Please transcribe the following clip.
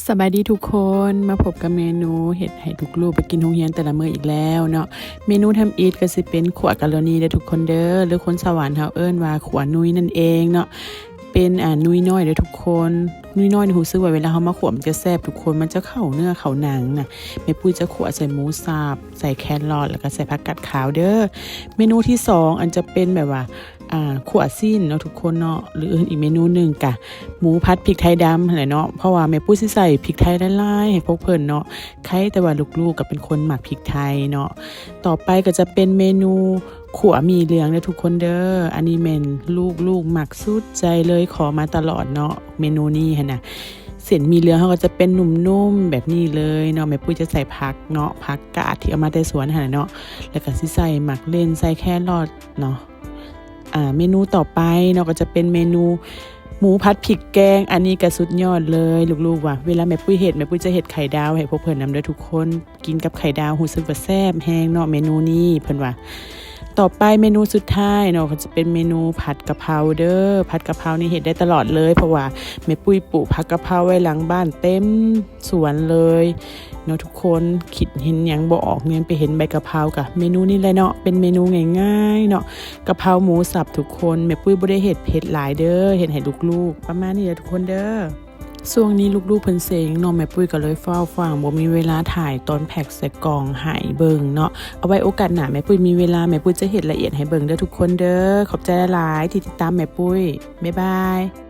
ສະບາຍດີທຸກຄົນ ມາພົບກັບເມນູເຮັດໃຫ້ລູກໆໄປກິນໂຮງຮຽນແຕ່ລະມື້ອີກແລ້ວເນາະ. ເມນູທຳອິດກໍຊິເປັນຂົ້ວກາໂລນີເດີທຸກຄົນເດີ ຫຼືຄົນສະຫວັນເຮົາເອີ້ນວ່າຂົ້ວນຸ້ຍນັ້ນເອງເນາະ. ເປັນ ອ່າ ນຸ້ຍນ້ອຍເດີທຸກຄົນ. ນຸ້ຍນ້ອຍນີ້ຮູ້ສຶກວ່າເວລາເຮົາມາຂົ້ວມັນຈະແຊບທຸກຄົນ ມັນຈະເຂົ້າເນື້ອເຂົ້າໜັງນະ. ແມ່ປຸ້ຍຈະຂົ້ວໃສ່ໝູສັບ ໃສ່ແຄຣອດ ແລ້ວກໍໃສ່ຜັກກາດຂາວເດີ. ເມນູທີສອງ ອັນຈະເປັນແບບວ່າ ອ່າ ຂົ້ວຊີ້ນເນາະທຸກຄົນເນາະ ຫຼືເອີ້ນອີກເມນູໜຶ່ງກະ ໝູຜັດພິກໄທດຳຫັ້ນແຫຼະເນາະ ເພາະວ່າແມ່ປຸ້ຍຊິໃສ່ພິກໄທຫຼາຍໆໃຫ້ພວກເພິ່ນເນາະ. ໃຄແຕ່ວ່າລູກໆກໍເປັນຄົນມັກພິກໄທເນາະ. ຕໍ່ໄປກໍຈະເປັນເມນູຂົ້ວໝີ່ເຫຼືອງເດີທຸກຄົນເດີ. ອັນນີ້ແມ່ນລູກໆມັກສຸດໃຈເລີຍ ຂໍມາຕະຫຼອດເນາະ ເມນູນີ້ຫັ້ນນະ. ເສັ້ນໝີ່ເຫຼືອງເຮົາກໍຈະເປັນນຸ້ມໆແບບນີ້ເລີຍເນາະ. ແມ່ປຸ້ຍຈະໃສ່ຜັກເນາະ ຜັກກາດທີ່ເອົາມາແຕ່ສວນຫັ້ນນະເນາະ ແລ້ວກໍຊິໃສ່ໝາກເລັ່ນ ໃສ່ແຄຣອດເນາະ. ອ່າ ເມນູຕໍ່ໄປເນາະ ກໍຈະເປັນເມນູໝູຜັດພິກແກງ. ອັນນີ້ກໍສຸດຍອດເລີຍ ລູກໆວ່າ ເວລາແມ່ປຸ້ຍເຮັດ ແມ່ປຸ້ຍຈະເຮັດໄຂ່ດາວໃຫ້ພວກເພິ່ນນຳເດີທຸກຄົນ. ກິນກັບໄຂ່ດາວຮູ້ສຶກວ່າແຊບແຮງເນາະ ເມນູນີ້ເພິ່ນວ່າ. ຕໍ່ໄປເມນູສຸດທ້າຍເນາະ ກໍຈະເປັນເມນູຜັດກະເພົາເດີ. ຜັດກະເພົານີ້ເຮັດໄດ້ຕະຫຼອດເລີຍ ເພາະວ່າແມ່ປຸ້ຍປູກຜັກກະເພົາໄວ້ຫຼັງບ້ານເຕັມ ສວນເລີຍເນາະທຸກຄົນ. ຄິດເຫັນຫຍັງບໍ່ອອກ ແມ່ນໄປເຫັນໃບກະເພົາ ກະເມນູນີ້ແຫຼະເນາະ ເປັນເມນູງ່າຍໆເນາະ ກະເພົາໝູສັບທຸກຄົນ. ແມ່ປຸ້ຍບໍ່ໄດ້ເຮັດເຜັດຫຼາຍເດີ ເຮັດໃຫ້ລູກໆ ປະມານນີ້ແຫຼະທຸກຄົນເດີ. ຊ່ວງນີ້ລູກໆເພິ່ນເຊັງເນາະ ແມ່ປຸ້ຍກໍເລີຍຟ້າວຟັ່ງ ບໍ່ມີເວລາຖ່າຍຕອນແພັກໃສ່ກ່ອງໃຫ້ເບິ່ງເນາະ. ເອົາໄວ້ໂອກາດໜ້າແມ່ປຸ້ຍມີເວລາ ແມ່ປຸ້ຍຈະເຮັດລະອຽດໃຫ້ເບິ່ງເດີທຸກຄົນເດີ. ຂອບໃຈຫຼາຍໆທີ່ຕິດຕາມແມ່ປຸ້ຍ. ບາຍບາຍ.